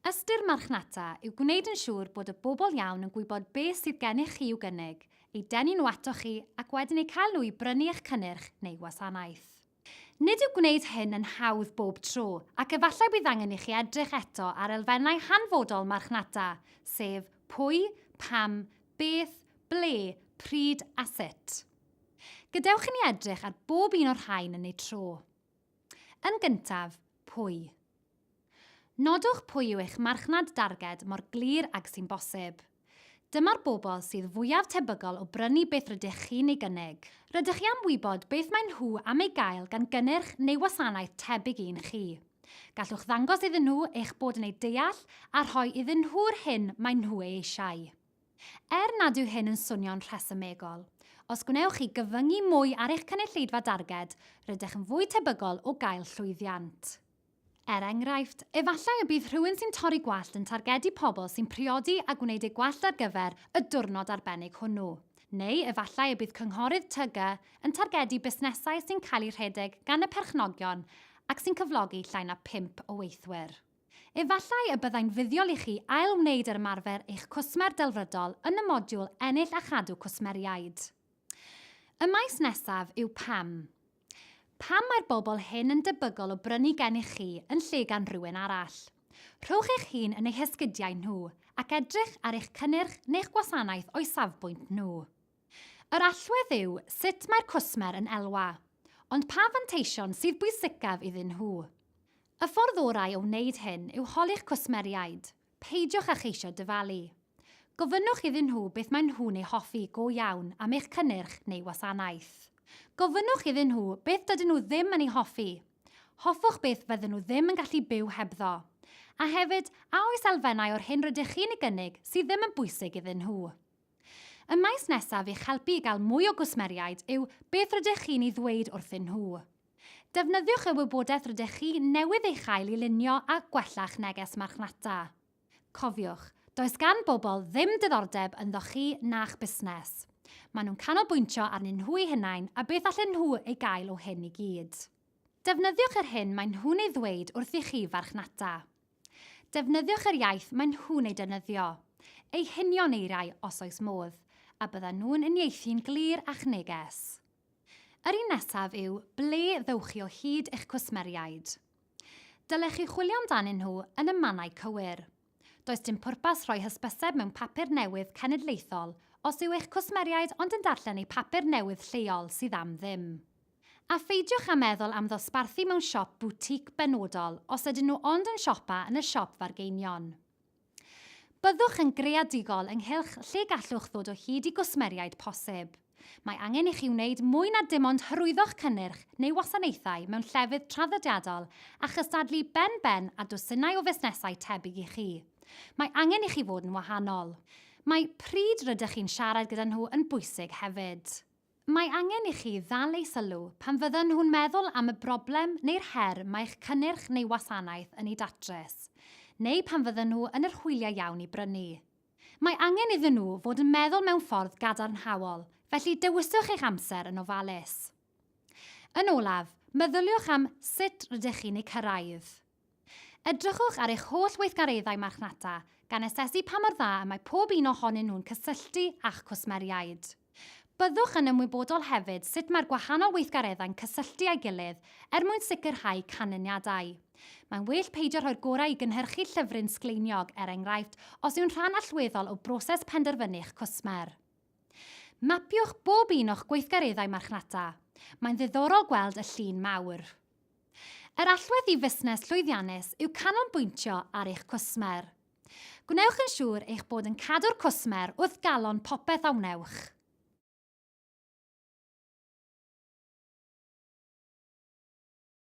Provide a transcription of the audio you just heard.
Ystyr marchnata yw gwneud yn siŵr bod y bobl iawn yn gwybod beth sydd gennych chi i'w gynnig, eu denu nhw atoch chi ac wedyn eu cael nhw i brynu eich cynnyrch neu wasanaeth. Nid yw gwneud hyn yn hawdd bob tro, ac efallai bydd angen i chi edrych eto ar elfennau hanfodol marchnata, sef pwy, pam, beth, ble, pryd a sut. Gadewch i ni edrych ar bob un o'r rhain yn eu tro. Yn gyntaf, pwy? Nodwch pwy yw eich marchnad darged mor glir ag sy'n bosib. Dyma'r bobl sydd fwyaf tebygol o brynu beth rydych chi'n ei gynnig. Rydych chi am wybod beth maen nhw am ei gael gan gynnyrch neu wasanaeth tebyg i un chi. Gallwch ddangos iddyn nhw eich bod yn eu deall a rhoi iddyn nhw'r hyn maen nhw ei eisiau. Er nad yw hyn yn swnio'n rhesymegol, os gwnewch chi gyfyngu mwy ar eich cynulleidfa darged, rydych yn fwy tebygol o gael llwyddiant. Er enghraifft, efallai y bydd rhywun sy'n torri gwallt yn targedu pobl sy'n priodi a gwneud eu gwallt ar gyfer y diwrnod arbennig hwnnw. Neu efallai y bydd cynghorydd TG yn targedu busnesau sy'n cael eu rhedeg gan y perchnogion ac sy'n cyflogi llai na phump o weithwyr. Efallai y byddai'n fuddiol i chi ail-wneud yr ymarfer eich cwsmer delfrydol yn y modiwl Ennill a Chadw Cwsmeriaid. Y maes nesaf yw pam. Pam mae'r bobl hyn yn debygol o brynu gennych chi yn lle gan rhywun arall? Rhowch eich hun yn eu hesgidiau nhw ac edrych ar eich cynnyrch neu'ch gwasanaeth o'u safbwynt nhw. Yr allwedd yw sut mae'r cwsmer yn elwa, ond pa fanteision sydd bwysicaf iddyn nhw? Y ffordd orau o wneud hyn yw holi'ch cwsmeriaid. Peidiwch â cheisio dyfalu. Gofynnwch iddyn nhw beth maen nhw'n ei hoffi go iawn am eich cynnyrch neu wasanaeth. Gofynnwch iddyn nhw beth dydyn nhw ddim yn ei hoffi. Hoffwch beth fydden nhw ddim yn gallu byw hebddo. A hefyd, a oes elfennau o'r hyn rydych chi'n ei gynnig sydd ddim yn bwysig iddyn nhw? Y maes nesaf i'ch helpu i gael mwy o gwsmeriaid yw beth rydych chi'n ei ddweud wrthyn nhw. Defnyddiwch y wybodaeth rydych chi newydd ei chael i lunio a gwella'ch neges marchnata. Cofiwch, does gan bobl ddim diddordeb ynddoch chi na'ch busnes. Maen nhw'n canolbwyntio arnyn nhw'u hunain a beth allen nhw ei gael o hyn i gyd. Defnyddiwch yr hyn maen nhw'n ei ddweud wrth i chi farchnata. Defnyddiwch yr iaith maen nhw'n ei defnyddio, eu hunion eiriau os oes modd, a byddan nhw'n uniaethu'n glir â'ch neges. Yr un nesaf yw ble ddowch chi o hyd i'ch cwsmeriaid. Dylech chi chwilio amdanyn nhw yn y mannau cywir. Does dim pwrpas rhoi hysbyseb mewn papur newydd cenedlaethol os yw eich cwsmeriaid ond yn darllen eu papur newydd lleol sydd am ddim. A pheidiwch â meddwl am ddosbarthu mewn siop boutique benodol os ydyn nhw ond yn siopa yn y siop fargeinion. Byddwch yn greadigol ynghylch lle gallwch ddod o hyd i gwsmeriaid posib. Mae angen i chi wneud mwy na dim ond hyrwyddo'ch cynnyrch neu wasanaethau mewn llefydd traddodiadol a chystadlu ben-ben â dwsinau o fusnesau tebyg i chi. Mae angen i chi fod yn wahanol. Mae pryd rydych chi'n siarad gyda nhw yn bwysig hefyd. Mae angen i chi ddal eu sylw pan fyddan nhw'n meddwl am y broblem neu'r her mae'ch cynnyrch neu wasanaeth yn ei datrys, neu pan fyddan nhw yn yr hwyliau iawn i brynu. Mae angen iddyn nhw fod yn meddwl mewn ffordd gadarnhaol, felly dewiswch eich amser yn ofalus. Yn olaf, meddyliwch am sut rydych chi'n eu cyrraedd. Edrychwch ar eich holl weithgareddau marchnata, gan asesu pa mor dda y mae pob un ohonyn nhw'n cysylltu â'ch cwsmeriaid. Byddwch yn ymwybodol hefyd sut mae'r gwahanol weithgareddau'n cysylltu â'i gilydd er mwyn sicrhau canlyniadau. Mae'n well peidio rhoi'r gorau i gynhyrchu llyfryn sgleiniog, er enghraifft, os yw'n rhan allweddol o broses penderfynu'ch cwsmer. Mapiwch bob un o'ch gweithgareddau marchnata. Mae'n ddiddorol gweld y llun mawr. Yr allwedd i fusnes llwyddiannus yw canolbwyntio ar eich cwsmer. Gwnewch yn siŵr eich bod yn cadw'r cwsmer wrth galon popeth a wnewch.